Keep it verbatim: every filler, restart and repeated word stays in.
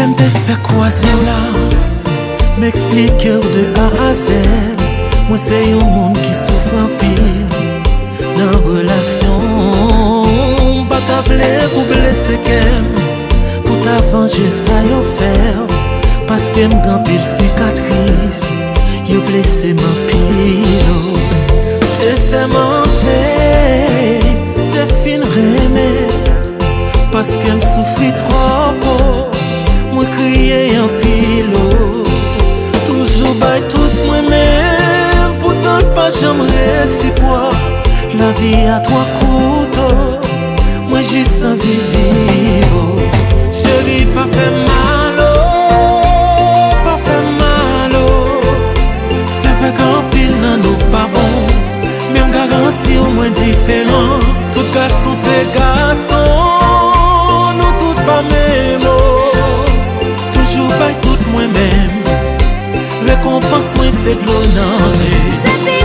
M te fè kwaze w la, m eksplike w de A a Z. Mwen se yon moun ki soufri anpil nan relasyon. M pa ta vle pou blese kè m, pou ta vanje sa yo fè w. Paske m gen anpil sikatris, yo blese m anpil. M te sèmante, m te fin renmen. Paske m soufri twòp, oh, mwen kriye anpil, oh. Toujou bay tout mwen menm, poutan l pa janm resipwòk. Lavi a twò kout, oh, mwen jis anvi viv, oh. Cheri, pa fè m mal, oh, pa fè m mal, oh. Se vre gen anpil nan nou pa bon, men m garanti w mwen diferan. Tout gason se gason, nou tout pa menm, oh. Toujou bay tout mwen menm. Rekonpans mwen se dlo nan je. Se pi